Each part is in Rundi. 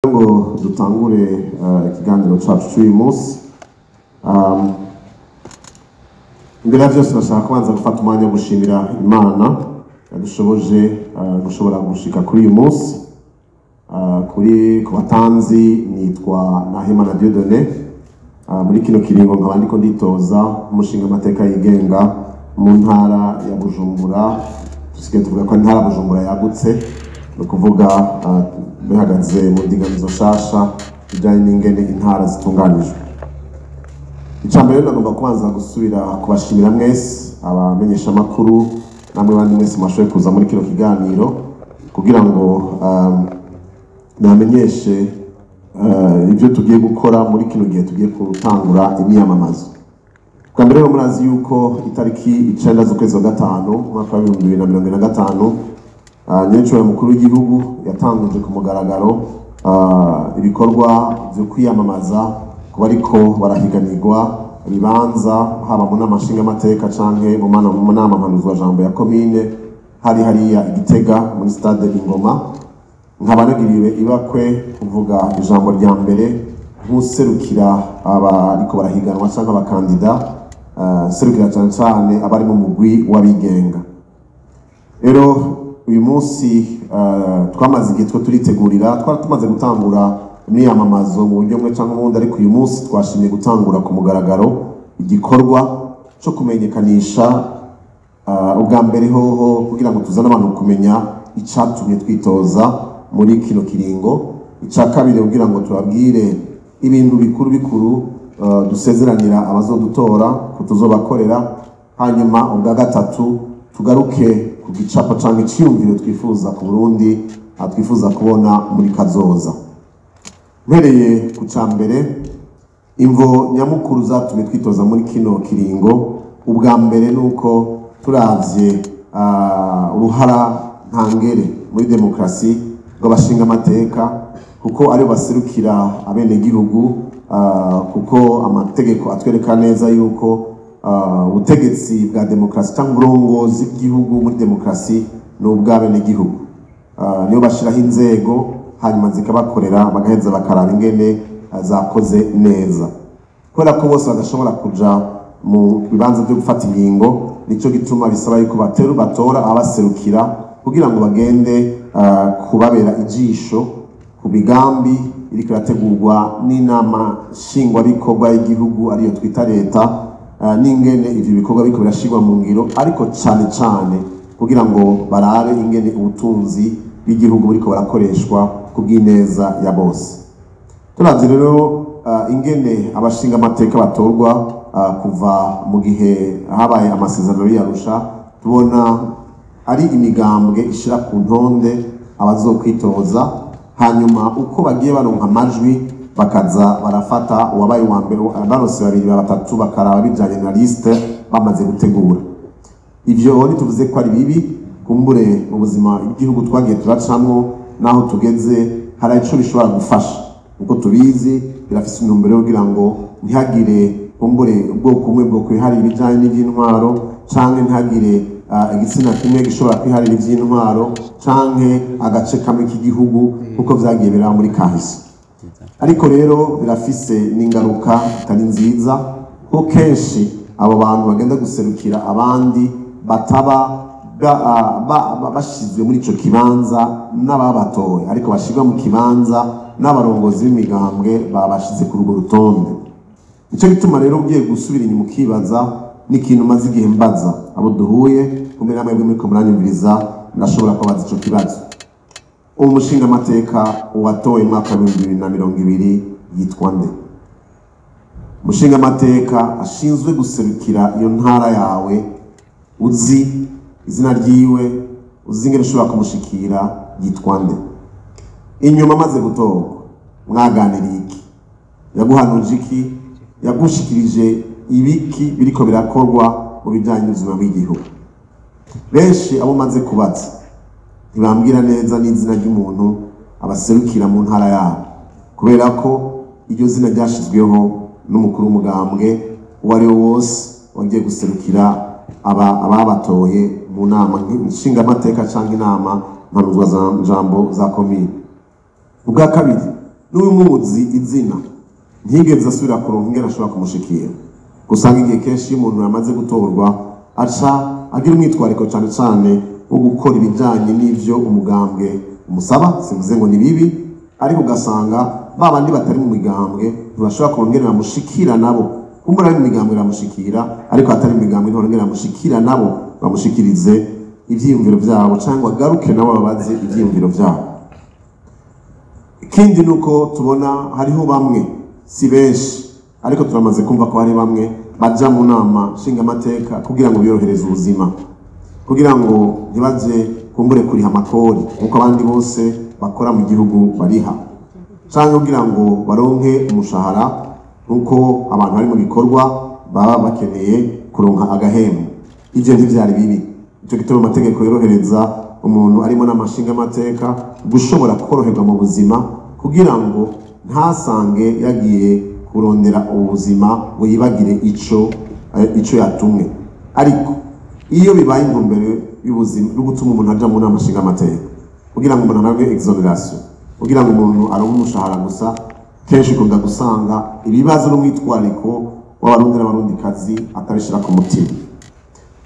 Ngo dutangure ikiganiro cacu c'uyu munsi. Imbere ya vyose, ndashaka kubanza gufata umwanya wo gushimira Imana yadushoboje gushobora gushika kuri uyu munsi. Kuri ku batanzi, nitwa Nahimana Dieudonné. Muri kino kiringo nkaba ndiko nditoza umushinga amateka yigenga mu ntara ya Bujumbura. Dusigaye tuvuga ko intara ya Bujumbura yagutse, ni ukuvuga bihagaze mu ndinganizo nshasha bijanye n'ingene intara zitunganijwe. Icya mbere, nagomba kubanza gusubira kubashimira mwese abamenyeshamakuru namwe bandi mwese mwashoboye kuza muri kino kiganiro kugira ngo namenyeshe ibyo tugiye gukora muri kino gihe tugiye gutangura imyamamazo. Bwa mbere rero, murazi yuko itariki 9 z'ukwezi kwa gatanu umwaka wa 2025, nyenicubahiro mukuru w'igihugu yatanguje ku mugaragaro ibikorwa byo kwiyamamaza kuba ariko barahiganirwa ibibanza, haba mu nama nshingamateka canke mu nama mpanuzwajambo ya komine, hari hariya i Gitega muri stade Ingoma. Nkaba nagiriwe ibakwe kuvuga ijambo rya mbere nk'userukira abariko barahiganwa canke abakandida, serukira cane cane abari mu mugwi w'abigenga. Rero uyu munsi twamaze igihe two turitegurira, twari tumaze gutangura imyiyamamazo mu buryo bumwe canke ubundi, ariko uyu munsi twashimye gutangura ku mugaragaro igikorwa co kumenyekanisha. Ubwa mbere hoho kugira ngo tuzane abantu kumenya icatumye twitoza muri kino kiringo, ica kabiri kugira ngo tubabwire ibintu bikuru bikuru dusezeranira abazodutora ko tuzobakorera, hanyuma ubwa gatatu tugaruke ku gicapo canke iciyumviro twifuza ku Burundi, twifuza kubona muri kazoza. Mpereye ku ca mbere, imvo nyamukuru zatumye twitoza muri kino kiringo, ubwa mbere nuko turavye uruhara ntangere muri demokarasi rw'abashinga amateka, kuko aribo baserukira abenegihugu, kuko amategeko atwereka neza yuko ubutegetsi bwa demokarasi cyangwa uburongozi bw'igihugu muri demokarasi ni ubw'abenegihugu. Nibo bashiraho inzego, hanyuma zikabakorera, bagaheza bakaraba ingene zakoze neza. Kubera ko bose badashobora kuja mu bibanza byo gufata ingingo, nico gituma bisaba yuko bateru batora abaserukira kugira ngo bagende kubabera ijisho ku migambi iriko irategurwa n'inama nshingwabikorwa y'igihugu, ariyo twita leta, n'ingene ivyo bikorwa biriko birashirwa mu ngiro, ariko cane cane kugira ngo barabe ingene ubutunzi bw'igihugu buriko burakoreshwa ku bw'ineza ya bose. Turavye rero ingene abashinga amateka batorwa kuva mu gihe habaye amasezerano y'Arusha, tubona ari imigambwe ishira ku ntonde abazokwitoza, hanyuma uko bagiye baronka amajwi bakaza barafata uwabaye uwa mbere, baronse babiri, ba batatu, bakaraba bijanye na liste bamaze gutegura. Ivyo ntituvuze ko ari bibi. Kumbure mu buzima igihugu twagiye turacamwo naho tugeze, hari ico bishobora gufasha. Uko tubizi, birafise intumbero yo kugira ngo ntihagire kumbure ubwoko bumwe bwo kwiharira ibijanye n'ivy'intwaro, canke ntihagire igitsina kimwe gishobora kwiharira ivy'intwaro, canke agace kamwe k'igihugu, kuko vyagiye biraba muri kahise. Ariko rero birafise n'ingaruka itari nziza, kuko kenshi abo bantu bagenda guserukira abandi bataba bashizwe muri ico kibanza n'ababatoye, ariko bashirwa mu kibanza n'abarongozi b'imigambwe babashize kuri urwo rutonde. Nico gituma rero ugiye gusubira inyuma ukibaza n'ikintu maze igihe mbaza abo duhuye, kumwe namwe muriko muranyumviriza, ndashobora kubaza ico kibazo: uwo mushinga amateka watowe mu mwaka wa 2020 yitwa nde? Umushinga amateka ashinzwe guserukira iyo ntara yawe, uzi izina ryiwe, uzi ingene ushobora kumushikira, yitwa nde? Inyuma amaze gutorwa mwaganiriye iki? Yaguhanuje iki? Yagushikirije ibiki biriko birakorwa mu bijanye n'ubuzima bw'igihugu? Benshi abo maze kubaza ntibambwira neza n'izina ry'umuntu abaserukira mu ntara yabo, kubera ko iryo zina ryashizweho n'umukuru w'umugambwe uwo ari we wose wagiye guserukira aba ababatoye mu nama nshingamateka canke inama mpanuzwajambo za komine. Ubwa kabiri N'uwumuzi izina ntigeze asubira kuronka ingene ashobora kumushikira. Gusanga igihe kenshi iyo umuntu yamaze gutorwa aca agira umwitwariko cane cane wo gukora ibijanye n'ivyo umugambwe umusaba. Sivuze ngo ni bibi, ariko ugasanga ba bandi batari mu migambwe ntibashobora kurongera bamushikira nabo. Kumbura ari mu migambwe bamushikira, ariko atari mu migambwe ntibarongera bamushikira nabo bamushikirize ivyiyumviro vyabo, cyangwa agaruke nabo babaze ivyiyumviro vyabo. Ikindi nuko tubona hariho bamwe, si benshi, ariko turamaze kumva ko hari bamwe baja mu nama nshingamateka kugira ngo biyorohereze ubuzima, kugira ngo ntibaje kumbure kuriha amakori nkuko abandi bose bakora mu gihugu bariha, canke kugira ngo baronke umushahara nkuko abantu bari mu bikorwa baba bakeneye kuronka agahembo. Ivyo ntivyari bibi. Ico gituma amategeko yorohereza umuntu arimo n'amashingamateka gushobora koroherwa mu buzima, kugira ngo ntasange yagiye kurondera ubuzima ngo yibagire ico yatumwe. Ariko iyo bibaye intumbero y'ubuzima no gutuma umuntu aja mu nama nshingamateka kugira ngo umuntu aronke exoneration, kugira ngo umuntu aronke umushahara gusa, kenshi ukunda gusanga ibibazo n'umwitwariko w'abarundi n'abarundikazi atabishira ku mutima.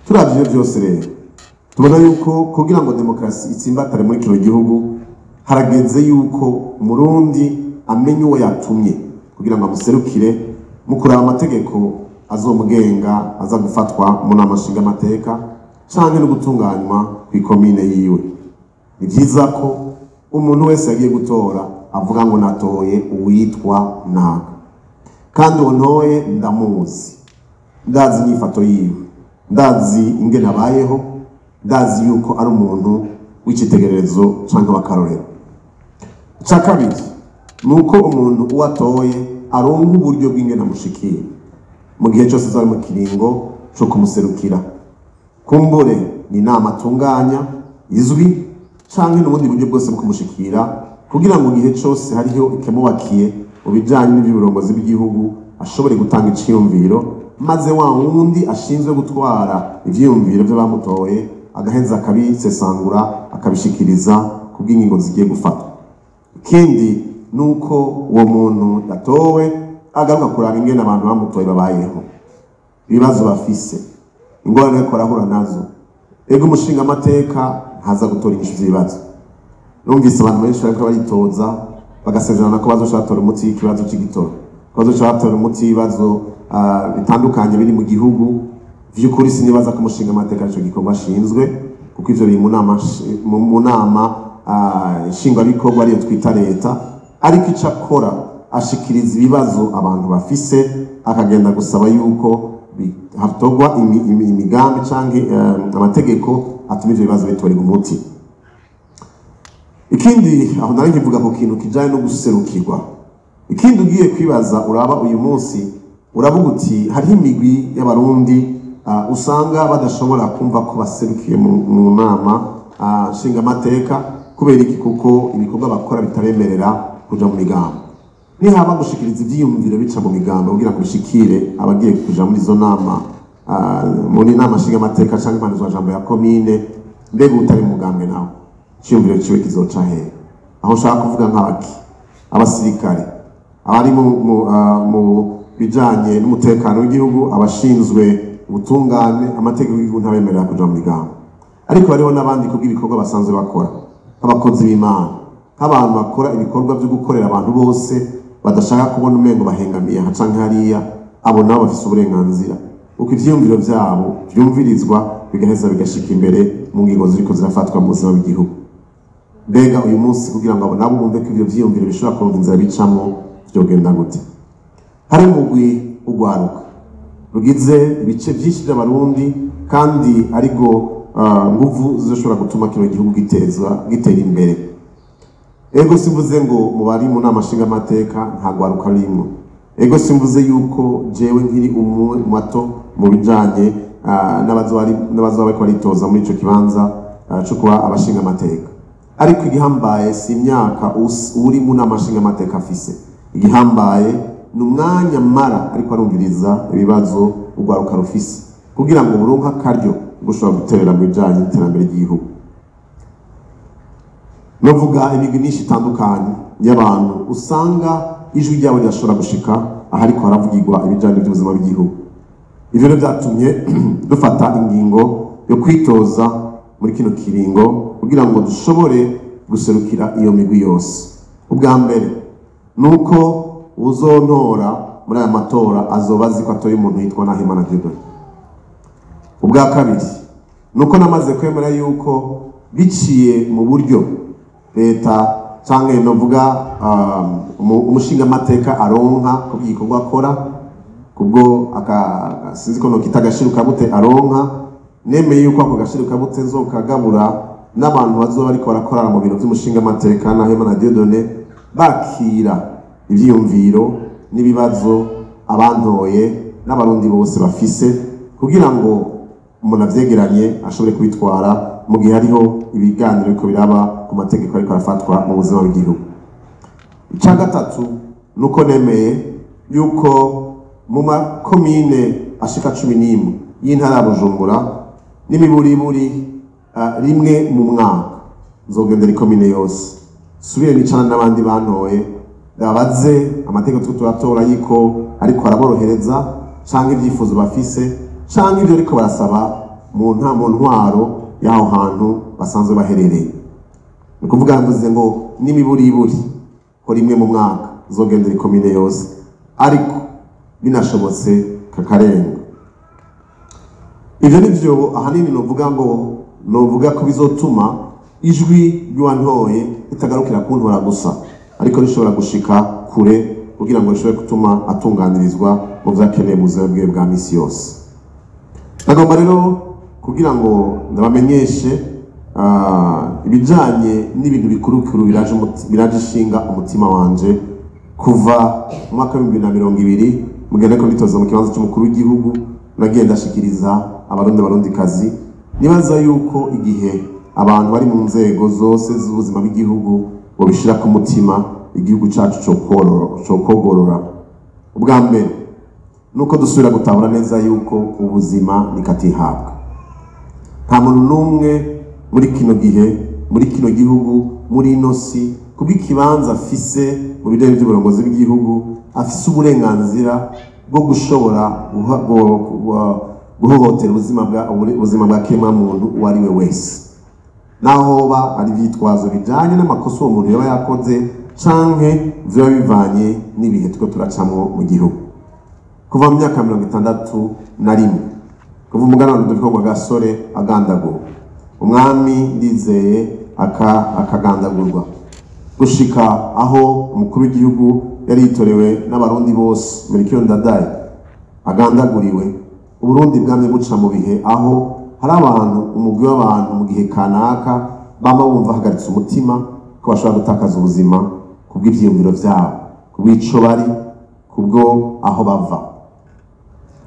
Turavye ivyo vyose rero, tubona yuko kugira ngo demokarasi itsimbatare muri kino gihugu, harageze yuko umurundi amenye uwo yatumye kugira ngo amuserukire mu kuraba amategeko azomugenga aza gufatwa mu nama nshingamateka canke no gutunganywa kw'ikomine yiwe. Ni vyiza ko umuntu wese yagiye gutora avuga ngo natoye uwitwa naka, kandi uwo ntoye ndamuzi, ndazi inyifato yiwe, ndazi ingene abayeho, ndazi yuko ari umuntu w'icitegererezo canke w'akarorero. Ica kabiri nuko umuntu uwo atoye aronka uburyo bw'ingene amushikiye mu gihe cyose azaba mu kiringo co kumuserukira. Kumbure ni inama atunganya izwi canke n'ubundi buryo bwose bwo kumushikira, kugira ngo igihe cose hariho ikimubakiye mu bijanye n'ivy'uburongozi bw'igihugu ashobore gutanga iciyumviro, maze wa wundi ashinzwe gutwara ivyiyumviro vy'abamutoye agaheza akabisesangura akabishikiriza kubw'ingingo zigiye gufatwa. Ikindi nuko uwo muntu yatowe agaruka kuraba ingene abantu bamutoye babayeho, ibibazo bafise, ingorane bariko barahura nazo. Ego umushingamateka ntaza gutora inyishu z'ibibazo. Numvise abantu benshi bariko baritoza bagasezerana ko bazoca batora umuti w'ikibazo c'igitoro, ko bazoca batora umuti w'ibibazo bitandukanye biri mu gihugu. Vy'ukuri sinibaza ko umushingamateka arico gikorwa ashinzwe, kuko ivyo biri mu nama nshingwabikorwa ariyo twita leta. Ariko ico akora ashikiriza ibibazo abantu bafise, akagenda gusaba yuko hatorwa imigambi canke amategeko atuma ivyo bibazo bitorerwa umuti. Ikindi aho nari nkivuga ku kintu kijanye no guserukirwa. Ikindi ugiye kwibaza uraba uyu munsi, uravuga uti hariho imigwi y'abarundi usanga badashobora kumva ko baserukiye mu nama nshingamateka. Kubera iki? Kuko ibikorwa bakora bitabemerera kuja mu migambo. Nihaba gushikiriza ivyiyumviro bica mu migambo kugira ngo bishikire abagiye kuja muri izo nama, muri nama nshingamateka canke impanuzwajambo ya komine, mbega utari mu mugambwe nawe iciyumviro ciwe kizoca hehe? Aho nshaka kuvuga nk'abaki, abasirikare, abari mu bijanye n'umutekano w'igihugu, abashinzwe ubutungane, amategeko y'igihugu ntabemerera kuja mu migambo. Ariko hariho n'abandi kubw'ibikorwa basanzwe bakora, nk'abakozi b'Imana, nk'abantu bakora ibikorwa vyo gukorera abantu bose badashaka kubona umengo bahengamiye aha canke hariya. Abo nabo bafise uburenganzira uko ivyiyumviro vyabo vyumvirizwa bigaheza bigashika imbere mu ngingo ziriko zirafatwa mu buzima bw'igihugu. Mbega uyu munsi kugira ngo abo nabo bumve ko ivyo vyiyumviro bishobora kuronka inzira bicamwo vyogenda gute? Hari umugwi ugwaruka rugize ibice vyinshi vy'abarundi, kandi ariko nguvu zizoshobora gutuma kino gihugu gitera imbere. Ego simvuze ngo mu bari mu nama nshingamateka nta gwaruka rurimwo. Ego simvuze yuko jewe nkiri umwe mato mu bijanye n'abazoba bariko baritoza muri ico kibanza co kuba abashingamateka. Ariko igihambaye si imyaka uri mu nama nshingamateka afise, igihambaye ni umwanya mara ariko arumviriza ibibazo urwaruka rufise, kugira ngo buronke akaryo gushobora guterera mu bijanye n'iterambere ry'igihugu. Novuga imigwi myinshi itandukanye y'abantu usanga ijwi ryabo ridashobora gushika ahariko haravugirwa ibijanye by'ubuzima bw'igihugu. Ivyo rero byatumye dufata ingingo yo kwitoza muri kino kiringo kugira ngo dushobore guserukira iyo migwi yose. Ubwa mbere nuko uzontora muri aya matora azoba azi ko atoye umuntu yitwa Nahimana Dieudonné. Ubwa kabiri nuko namaze kwemera yuko biciye mu buryo leta canke novuga umushinga amateka aronka ku bw'igikorwa akora, kubwo sinzi ko nokita agashirukabute aronka, nemeye yuko ako gashirukabute nzokagabura n'abantu bazoba bariko barakorana mu biro vy'umushinga amateka Nahimana Dieudonné, bakira ivyiyumviro n'ibibazo abantoye n'abarundi bose bafise, kugira ngo umuntu avyegeranye ashobore kubitwara mu gihe hariho ibiganiro biriko biraba ku mategeko ariko arafatwa mu buzima bw'igihugu. Ica gatatu nuko nemeye yuko mu makomine ashika 11 y'intara ya Bujumbura n'imiburiburi rimwe mu mwaka nzogendera ikomine yose, subire nicarane n'abandi bantoye, babaze amategeko turiko turatora yiko ariko araborohereza, canke ivyifuzo bafise, canke ivyo ariko barasaba mu ntwaro y'aho hantu basanzwe baherereye. Ni ukuvuga mvuze ngo n'imiburiburi ko rimwe mu mwaka nzogendera ikomine yose, ariko binashobotse kakarenga. Ivyo nivyo ahanini novuga ngo novuga ko bizotuma ijwi ry'uwantoye ritagarukira kuntora gusa, ariko rishobora gushika kure kugira ngo rishobore gutuma atunganirizwa mu vyakeneye mu buzima bwiwe bwa misi yose. Nagomba rero kugira ngo ndabamenyeshe ibijanye n'ibintu bikurukuru biraje ishinga umutima wanje kuva mu mwaka w'ibihumbi bibiri na mirongo ibiri, mugende ko nditoza mu kibanza c'umukuru w'igihugu, nagiye ndashikiriza abarundi barundikazi. Nibaza yuko igihe abantu bari mu nzego zose z'ubuzima bw'igihugu bobishira ku mutima, igihugu cacu cokogorora. Ubwa mbere nuko dusubira gutabura neza yuko ubuzima nikatihabwa. Nta muntu n'umwe muri kino gihe, muri kino gihugu, muri ino si, kubw'ikibanza afise mu bijanye vy'uburongozi bw'igihugu, afise uburenganzira bwo gushobora guhohotera ubuzima bwa kiremwamuntu uwo ari we wese, naho hoba ari ivyitwazo bijanye n'amakosa uwo muntu yoba yakoze canke vyoba bivanye n'ibihe turiko turacamwo mu gihugu. Kuva mu myaka 61, kuva umuganwa Rudoviko Rwagasore agandagurwa, umwami Ndizeye akagandagurwa, gushika aho umukuru w'igihugu yari yitorewe n'abarundi bose Melchior Ndadaye agandaguriwe, Uburundi bwamye buca mu bihe aho hari abantu, umugwi w'abantu mu gihe kanaka bama bumva bahagaritse umutima ko bashobora gutakaza ubuzima kubw'ivyiyumviro vyabo, kubw'ico bari, kubwo aho bava.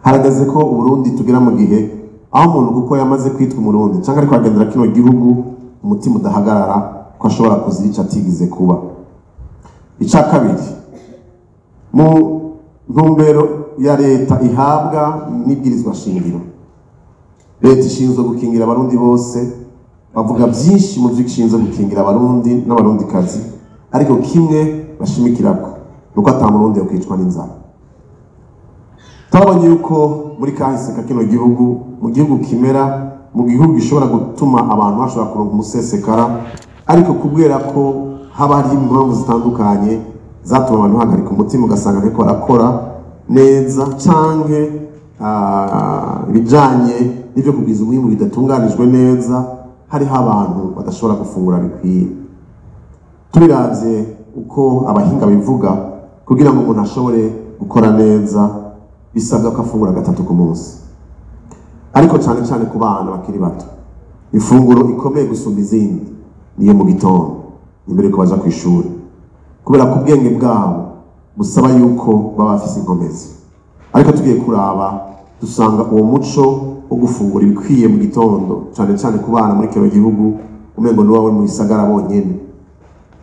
Harageze ko Uburundi tugera mu gihe aho umuntu kuko yamaze kwitwa Umurundi canke ariko agendera kino gihugu umutima udahagarara ko ashobora kuzira ico atigize kuba. Ica kabiri, mu ntumbero ya leta ihabwa n'ibwirizwa shingiro, leta ishinzwe gukingira abarundi bose. Bavuga byinshi mu vy'ishinzwe gukingira abarundi n'abarundikazi, ariko kimwe bashimikirako nuko ata murundi yokwicwa n'inzara. Twabonye yuko muri kahise ka kino gihugu, mu gihugu kimera, mu gihugu gishobora gutuma abantu bashobora kuronka umusesekara, ariko kubwera ko haba hari impamvu zitandukanye zatuma abantu bahagarika umutima, ugasanga ariko barakora neza canke ibijanye n'ivyo kugwiza umwimbu bidatunganijwe neza, hariho abantu badashobora gufungura bikwiye. Tubiravye uko abahinga bivuga, kugira ngo umuntu ashobore gukora neza bisabwa ko afungura 3 ku munsi, ariko cane cane ku bana bakiri bato ifunguro ikomeye gusumba izindi niyo mu gitondo imbere ko baja kw'ishuri, kubera ko ubwenge bwabo busaba yuko baba bafise inkomezi. Ariko tugiye kuraba dusanga uwo muco wo gufungura ibikwiye mu gitondo cane cane ku bana muri kino gihugu umengo n'uwawe mu gisagara bonyene,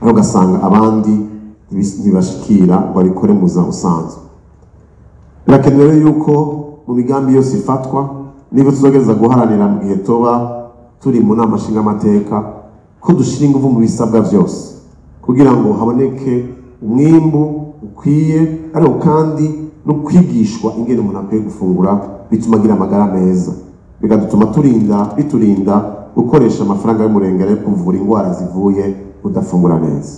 aho ugasanga abandi ntibashikira ngo babikore mu buzima busanzwe. Birakenewe yuko mu migambi yose ifatwa niba tuzogereza guharanira mu gihe tuba turi mu nama nshingamateka ko dushira inguvu mu bisabwa vyose Kugira ngo haboneke umwimbu ukwiye, ariko kandi no kwigishwa ingene umuntu akwiye gufungura bituma agira amagara meza, bigatuma biturinda gukoresha amafaranga y'umurengera yo kuvura indwara zivuye kudafungura neza.